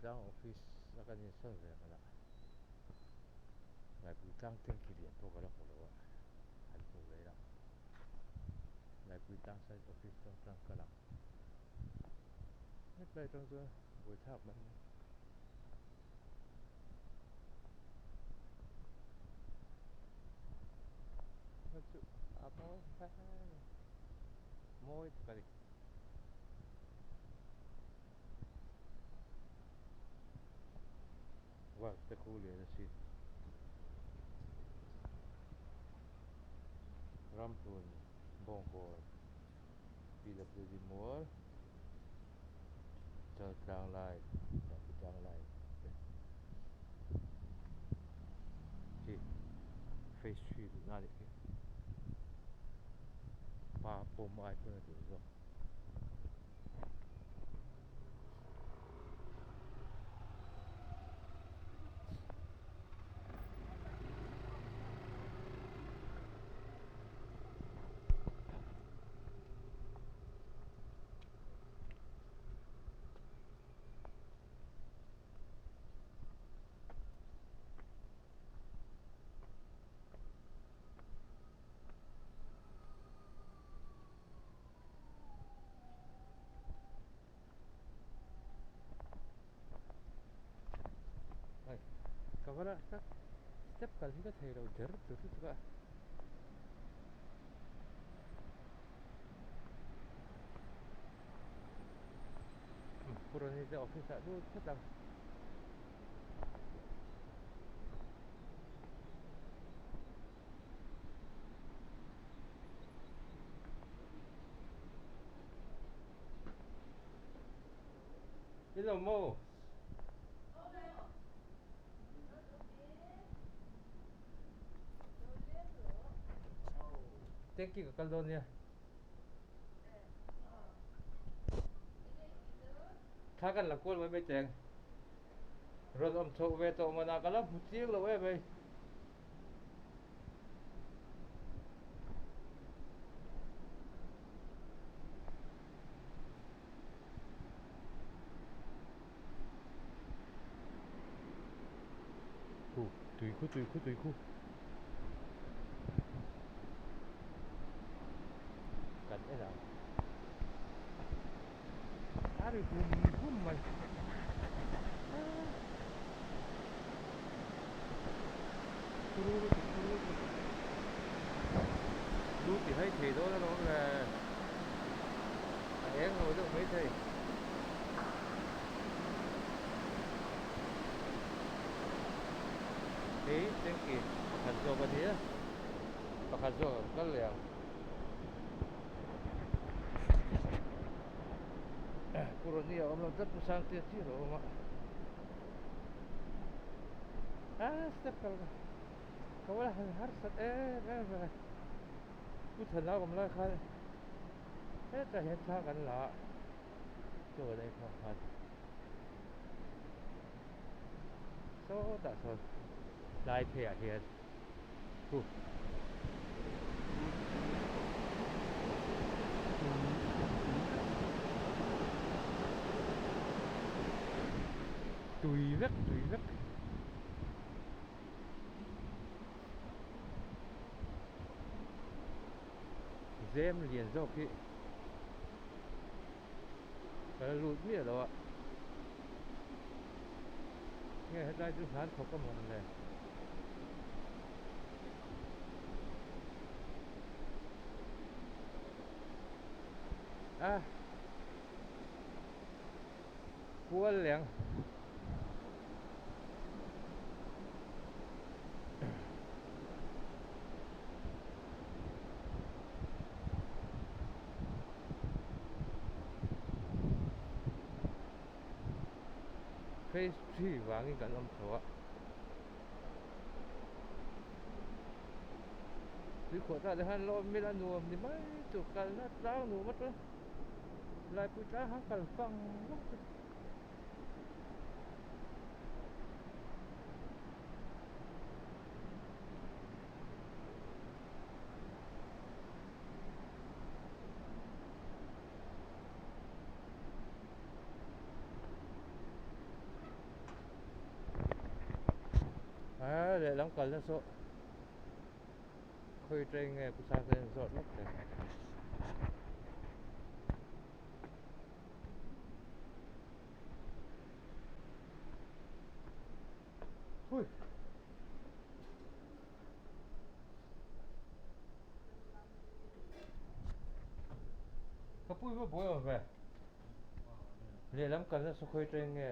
Tlang office a kan insawn ve ang lah Laipui tlang tanky lian pawh ka la hmu lo a han hmu ve ila Laipui tlang side office tang chuan kal ang hetlai atang chuan buaithlak mai mai. Chu a mawi hle mawi tak a ni. Valve te khu lian asin. Ramhlun Bawngkawn PWD Mual Chaltlang lai Laipuitlang lai te khi phase three luhna a nih khi pa pawm ai pawn a duh zawk. Hei ka va la step step kal hi ka thei lo der tur lutuk a. Purani te office ah lut phawt ang. Hello mo. Thank you ka kal dawn nia. Thla kan la kual mai mai teng. Rawn awm chhoh ve tawh manah ka la hmu chiang lo em ei. Khu tui khu tui khu tui khu kan en ang a ri hum hum mai turu lutuk turu lutuk lu ti hai thei dawn alawm le a eng lo deuh mai thei hei tanky pakhat zawk a ni a pakhat zawk an kal leh ang Purani a awm lo tlat Pu Sangte chiah a awm a ah step kal ka ka wala han harsat em em mai Pu Thana awm lai khan hetah hian thla kan la a chaw an ei khawm khan sawtah sawn tlai pheiah hian Huh. Tui vek tui vek. Zem lian zawk hi ka la lut miah lo a. Nge hetlai chu hlan thawk a mawn le. A kual leng. Phase three vangin kan awm chho a tuikhuah tah te khan lawm mila nuam ni mai tur kalna tlang nuam atang laipui tlang khan kal fang vak chu. A lehlam kalna saw khawi train nge Pu Sangte hian zawt lawk teh. Hui. Ka pui va buai awm ve. Lehlam kalna saw khawi train nge?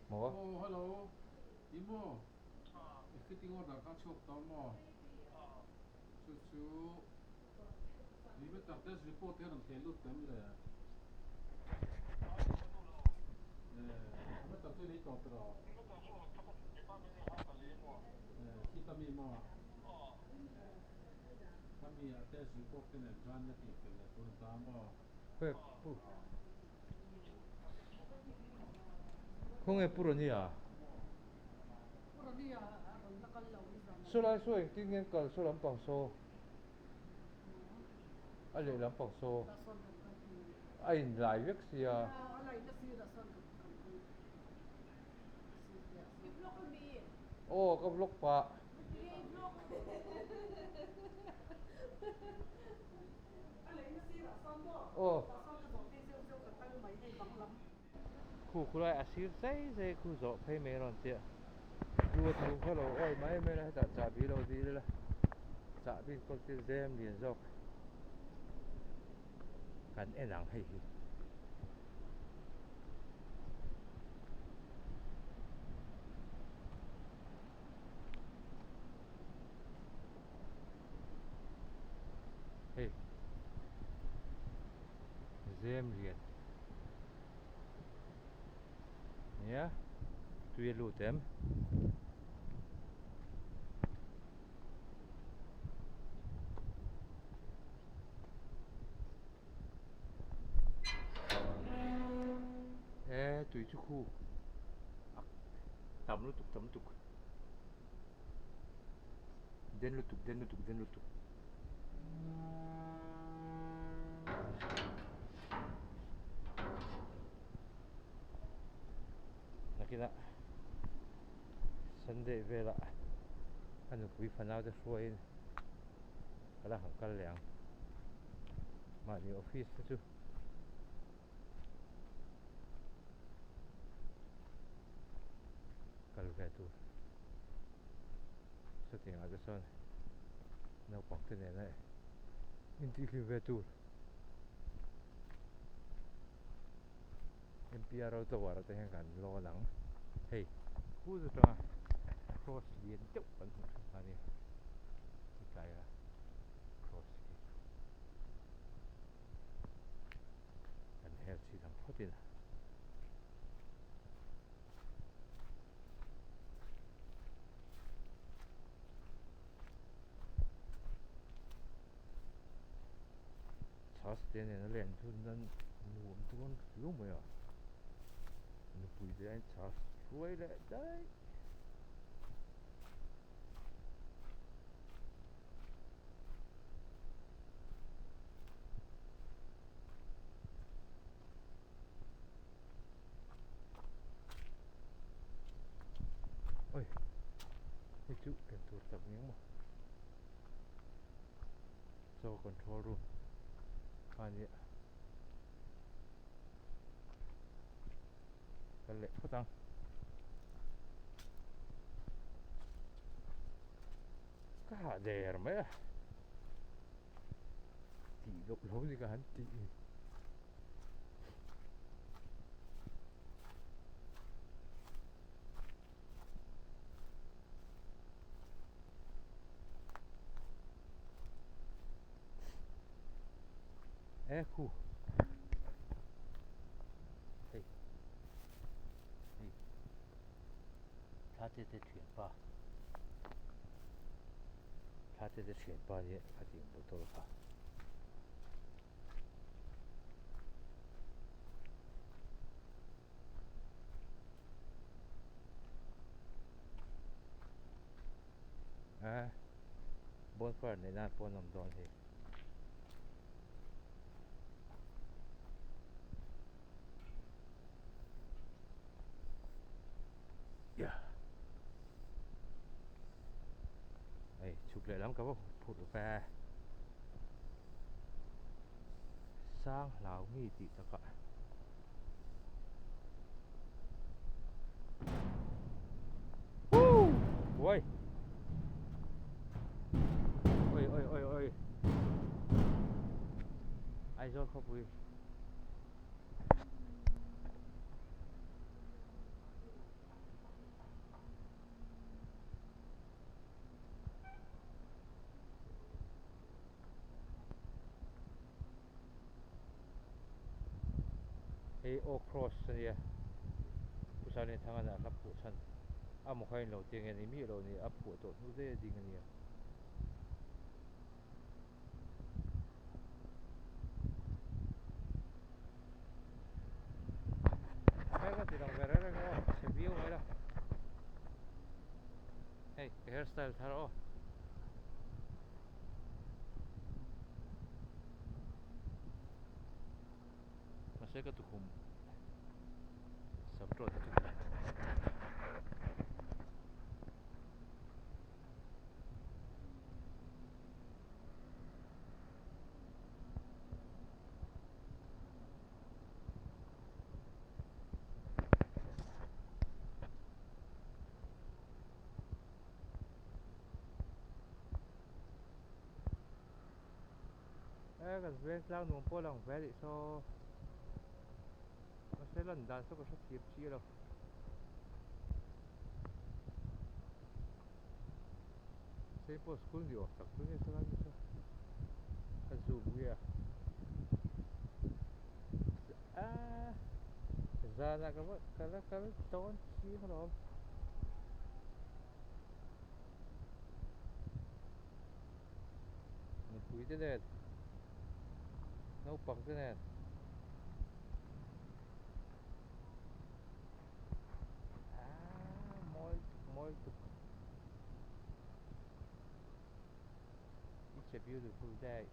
Maw? Oh, hello. Imo. Fitting order kha chhuak tawh maw? Chu chu Limeter test report te rawn thei lut em le? Eh, meter chu nei tawh tiraw? Eh, khita mi maw? Khami a test report te nen khan la tih fel leh tur ta maw? Khawi pu Khawnge Pu Ronnie-a? Saw lai saw engtin nge an kal saw lampang saw a leh lampang saw a inlai vek sia. Aw ka vlog pah. Aw. Khu khulai a sir zai zai khu zawh phei mai rawn tia chu a thu kha lo awi mai mai la hetah chahbi lo dil ila chahbi enkawl tir zem lian zawk kan en ang hei hi. Hei zem lian nia tui a lut em. E tui chu khu a tam lutuk tam lutuk. Den lutuk den lutuk den lutuk. Nakinah Sunday velah a nupui fanau te hruaiin ka la han kal leh ang. Mahni office te chu kal ve tur chutiangah te chuan naupang te nena intihhlim ve tur M_P_R tower ah te hian kan lawn ang hei khu atanga cross lian deuh kan hmuh thin kha a ni hetilaia cross hi. Kan hel chhin ang phawt ila. Chhas te nen a len chhun nan nuam dawn riau mai a, nupui te hian chhas hruai leh daih. Oi hei chu eng tur tak ni ang maw chaw control room kha nia kal leh phawt ang. Ka hah der mai a tih loh lo ni ka han tih ni. E khu hei hei thla te te thianpa thla te te thianpa hi khatiang motor kha a bonfire neih nan pawh an awm dawn hei. Chhuk leh lam ka va phurh ve. Sang hlau mi tih takah. Woo! Oi! Oi oi oi oi. Aizawl khawpui. Hei aw cross a nia Pu Salianthanga a hla phuah chhan a maw kha inlo tih ange ni miah lo ni a phuah tawh hnu daih a ding a nia. Hmel ka ti lang ve reng reng aw chhe viau mai la hei ka hairstyle thar aw. Mahse ka tukhum sam tawt hi chu ka la. E kan veng tlang nuam pawh a lang ve anih saw mahse lan dan saw ka hre thiam chiah lo. Saint Paul school ni awm tak chu nia sawlai mi saw a zoom nge a aaa zanah ka va ka la kal dawn chiang alawm. Nupui te nen naupang te nen aaa mawi tuk mawi tuk it's a beautiful day.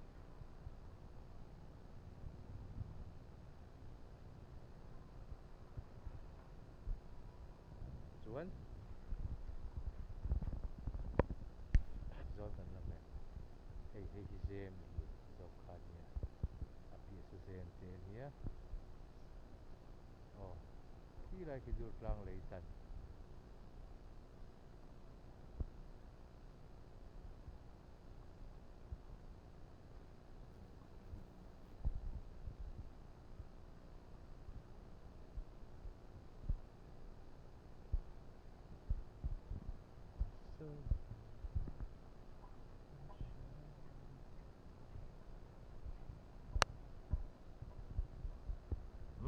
Chuan zawn kan la ve hei hei hi zem hi zawk kha ania a piah chu zem te ania aw khi lai khi dur tlang lei tan.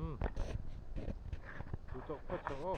Umm. Chu tawk phawt chauh aw.